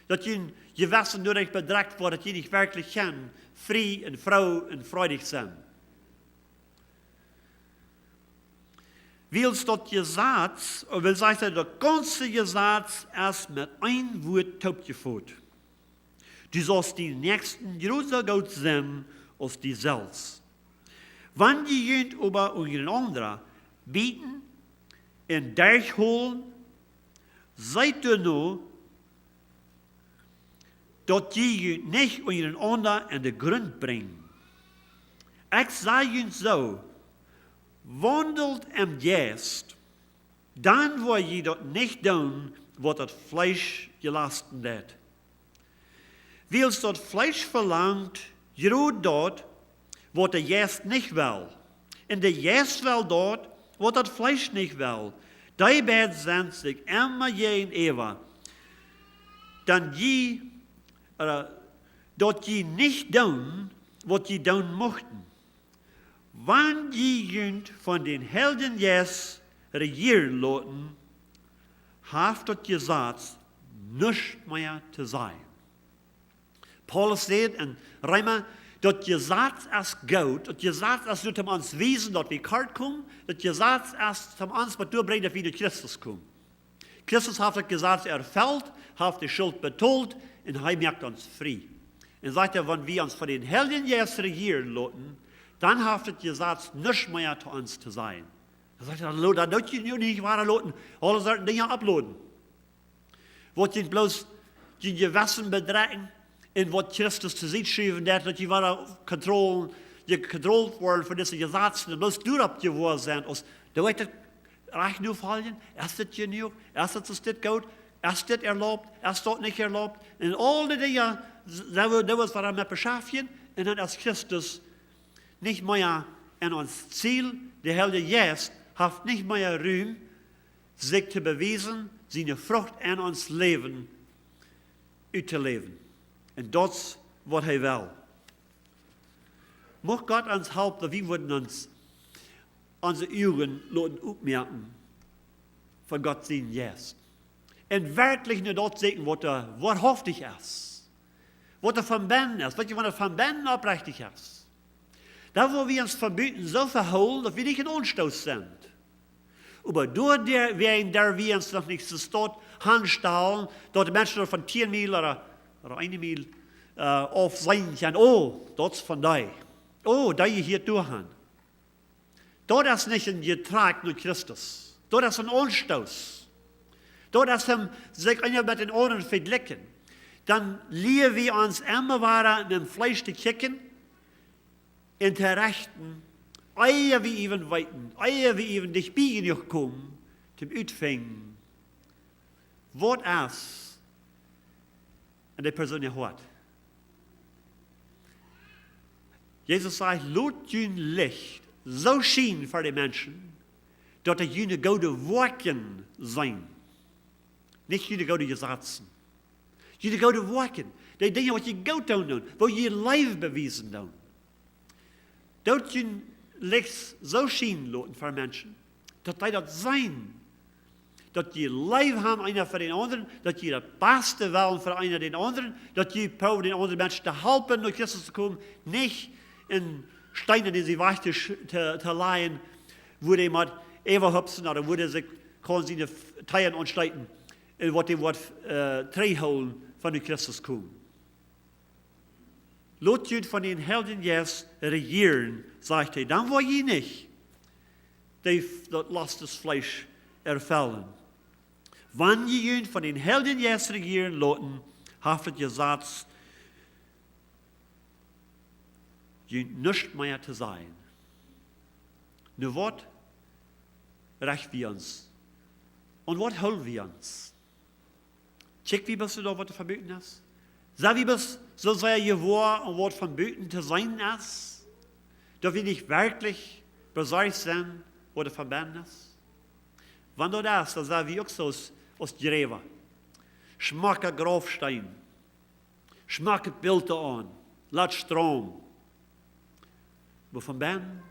Daut jun Jewessen doaderch bedrekjt woat, daut jie nich werkjlich kjennen frie un froo un freudich sennen. Wiels daut Jesaz, ooda wiels, sajcht hee, daut gaunze Jesaz es met een Wuat toopjefot: Du saust dienen Näakjsten jrod soo goot sennen aus die selfst. Wan jie junt oba unjarenaunda bieten un derchhoolen, seet doano, daut jie junt nich unjarenaunda en de Grunt brinjen. Ekj saj junt soo, waundelt em Jeist, dan woa jie daut nich doonen, waut daut Fleesch jelasten deit. Wiels daut Fleesch velangt jrod daut, waut de Jeist nich well. Un de Jeist well daut, waut daut Fleesch nich well. Dee beid sent sikj emma jäajenäwa, dan jie, äh, daut jie nich doonen, waut jie doonen muchten. Wan jie junt von dän Heiljen Jeist rejieren loten, haft daut Jesaz nuscht mea to sajen. Paulus sajcht en Reema, daut Jesaz es goot, daut Jesaz es doa toom ons wiesen, daut wie kort komen, daut Jesaz es toom ons waut doabrinjen, daut wie no Christus komen. Christus haft daut Jesaz erfelt, haft de Schult betolt un hee moakt ons frie. Un sajcht hee, wan wie ons von dän Heiljen Jeist rejieren loten, dan haft daut Jesaz nuscht mea to ons to sajen. Dan sajcht hee, dan lo-, dan doo jie junt nich wada loten aule Sorten Dinja opploden, waut junt bloos jun Jewessen bedrekjen un waut Christus to Sied schuwen deit, daut jie wada Kontroll, jie kontrolliert woaren von dise Jesazen un bloos doaropp jewoa sent, aus, doo ekj daut rajcht nu foljen? Es dit jenuach? Es dit, es dit goot? Es dit erlaubt? Es daut nich erlaubt? Un aul dee Dinja, s-, doa wo-, doa woa wie ons met beschäftjen. Un dan es Christus nich mea en ons Ziel, de Heilje Jeist haft nich mea Rum, sikj to bewiesen, siene Frucht en ons Läwen uttoläwen. Un daut es waut hee well. Mucht Gott ons halpen, daut wie wudden ons, onse Uagen loten opmoaken fa Gott sienen Jeist. Un werkjlich no daut sieekjen, waut doa woarhauftich es. Waut doa von bennen es. Weetst, wan et von bennen oprechtich es. Dan woa wie ons von buten soo vehoolen, daut wie nich en Aunstoot sent. Oba doa wäajen, doa wie ons noch nich soo staut aunstalen, daut de Menschen doa von tieen Miel ooda, ooda eene Miel, äh, auf seenen kjennen: "Oh, daut es von dee. Oh, dee jehieet doa han." Daut es nich een Jetrakj no Christus. Daut es een Aunstoot. Daut es am sikj eena met dän aundren vejlikjen. Dan lia wie ons emma wada no daut Fleesch to kjikjen un to rechten, ea wie äwen weeten, ea wie äwen dicht bie jenuach komen, toom utfinjen, waut es en de Persoon äa Hoat. Jesus sajcht: "Lot jun Licht soo schienen fa de Menschen, daut dee june goode Woakjen seenen." Nich june goode Jesazen. June goode Woakjen. Dee Dinja, waut jie goot doonen, doonen, woo jie Leew bewiesen doonen. Lot jun Licht soo schienen loten fa Menschen, daut dee daut seenen. Daut jie Leew han eena fa dän aundren, daut jie daut Baste wellen fa eena dän aundren, daut jie proowen dän aundren Mensch to halpen, no Christus to komen, nich een Steen, dän see wajch to, to, to lajen, wua dee mott äwahupsen, ooda wua dee sikj kaun siene Teenen aunsteeten, un waut dee woat, äh, trigjhoolen von no Christus komen. Lot jun von dän Heiljen Jeist rejieren, sajcht hee, dan woa jie nich de, daut Lost vom Fleesch erfellen. Wan jie jun von dän Heiljen Jeist rejieren loten, haft daut Jesaz jun nuscht mea to sajen. Nu, waut recht wie ons? Un waut hool wie ons? Kjikj wie bloos no daut, waut doa von buten es? Sent wie bloos soo sea jewoa, waut von buten to seenen es, daut wie nich werkjlich besorcht sent, waut doa von bennen es? Wan daut es, dan sent wie uk soo aus, aus Jräwa. Schmocke Graufsteen. Schmocke Bilda aun. Lot straum. Oba von bennen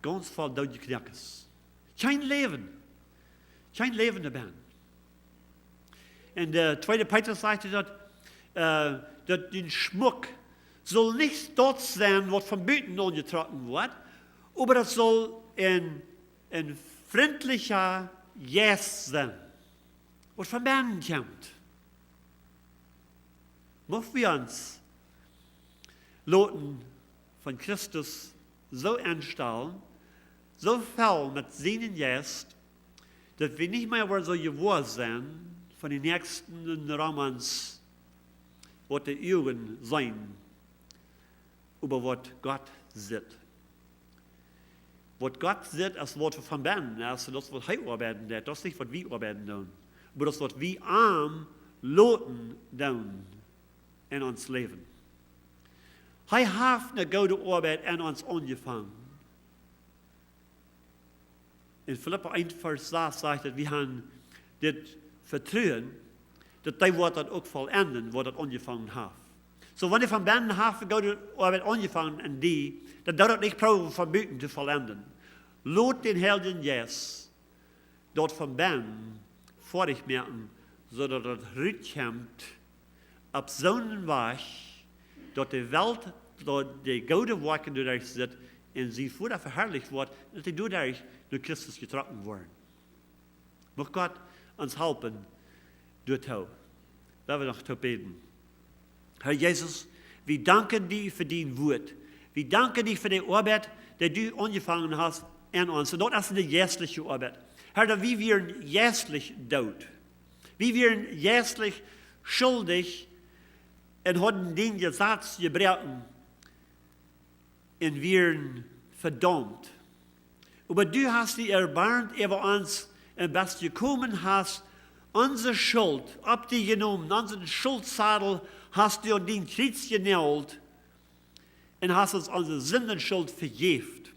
gaunz voll doodje Knoakes. Kjeen Läwen. Kjeen Läwen doa bennen. En de tweede Petrus sajcht daut, äh, daut dän Schmuck saul nich daut sennen, waut von buten aunjetrocken woat, oba daut saul een, een frintlicha Jeist sennen, waut von bennen kjemt. Mucht wie ons loten von Christus soo enstalen, soo voll met sienen Jeist, daut wie nich mea woaren soo jewoa sennen von de Näakjsten un Romans, waut de Uagen seenen, oba waut Gott sitt. Waut Gott sitt, es waut von bennen es, un daut es waut hee oabeiden deit, daut es nich waut wie oabeiden doonen. Oba daut es waut wie am loten doonen en ons Läwen. Hee haft eene goode Oabeit en ons aunjefongen. En Filippa eent Varsch sas sajcht daut wie han dit Vetruen, daut dee woat daut uk vollenden, waut daut aunjefongen haft. Soo, wan hee von bennen haft eene goode Oabeit aunjefongen en die, dan doo daut nich proowen von buten to vollenden. Lot dän Heiljen Jeist daut von bennen foadich moaken, soo daut daut rutkjemt opp soon Wajch, daut de Welt, daut de goode Woakjen doaderch sitt un sien Voda veharlicht woat, daut dee doaderch no Christus jetrocken woaren. Mucht Gott ons halpen doatoo. Lot ons noch toop bäden. Herr Jesus, wie danken die fa dien Wuat. Wie danken die fa de Oabeit, dee du aunjefongen hast en ons. Un daut es eene jeistliche Oabeit. Herr, daut wie wieren jeistlich doot. Wie wieren jeistlich schuldich un hauden dien Jesaz jebroaken un wieren vedaumt. Oba du hast die erbarmt äwa ons un best jekomen, hast onse Schult opp die jenomen, onsen Schultsadel hast du aun dien Kjriez jenäajelt un hast ons onse Sindenschult vejäft.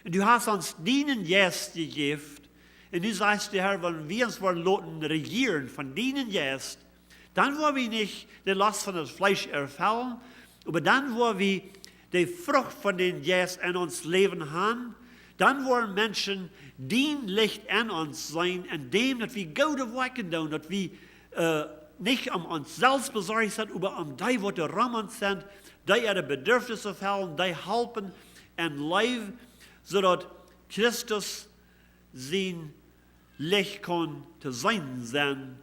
Un du hast ons dienen Jeist jejäft. Un nu sajchst du, Herr, wan wie ons woaren loten rejieren von dienen Jeist, dan woa wie nich de Lost von daut Fleesch erfellen, oba dan woa wie de Frucht von dän Jeist en ons Läwen han. Dan woaren Menschen dien Licht en ons seenen, en däm daut wie goode Woakjen doonen, daut wie, äh, nich om ons selfst besorcht sent, oba om dee, waut doa rom ons sent, dee äare Bedürfnisse fellen, dee halpen en Leew, soo daut Christus sien Licht kaun to seenen sennen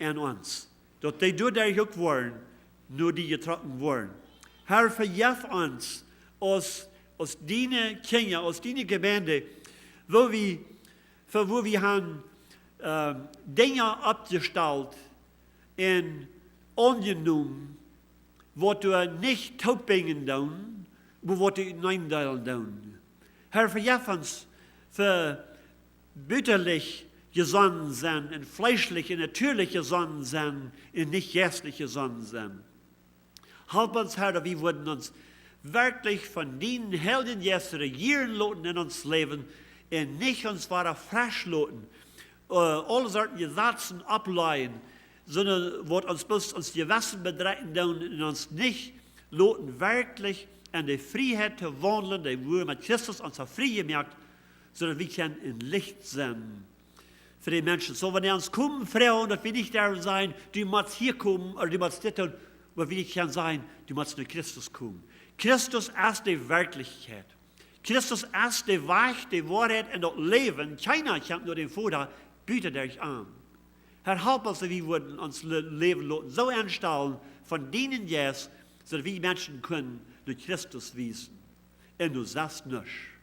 en ons. Daut dee doaderch uk woaren, no die jetrocken woaren. Herr, vejeff ons aus, aus diene Kjinja, aus diene Jemeent, woo wie, fa woo wie han, ähm, Dinja oppjestalt un aunjenomen, waut doa nich toopbinjen doonen, oba waut doa uteneendeelen doonen. Herr, vejeff ons fa butenlich jesonnen sennen un fleeschlich un natieelich jesonnen sennen un nich jeistlich jesonnen sennen. Help ons, Herr, daut wie wudden ons werkjlich von dienen Heiljen Jeist rejieren loten en ons Läwen un nich ons wada fresch loten, äh, aule Sorten Jesazen oppläajen, sonda waut ons bloos ons Jewessen bedrekjen doonen un ons nich loten werkjlich en de Frieheit to waundlen, dee wua met Christus ons haft frie jemoakt, sonda wie kjennen en Licht sennen fa de Menschen. Soo, wan dee ons komen froagen, daut wie nich derwen sajen, du motst hia komen, ooda du motst dit doonen, oba wie nich kjennen sajen, du motst no Christus komen. Christus es de Werkjlichkjeit. Christus es de Wajch, de Woarheit un daut Läwen. Kjeena kjemt no dän Voda buta derch am. Herr, help ons, daut wie wudden ons Le-, Läwen loten soo enstalen von dienen Jeist, soo daut wie Menschen kjennen no Christus wiesen un no sest nuscht.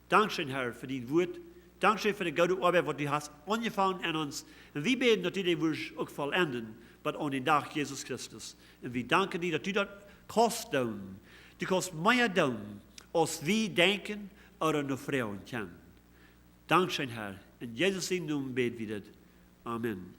Dankscheen, Herr, fa dien Wuat. Dankscheen fa de goode Oabeit, waut du hast aunjefongen en ons. Un wie bäden, daut du dee wurscht uk vollenden, bat aun dän Dach Jesus Christus. Un wie danken die, daut du daut kaust doonen. Du kaust mea doonen, aus wie denkjen ooda no froagen kjennen. Dankscheen, Herr. En Jesus sienen Nomen bäd wie dit. Amen.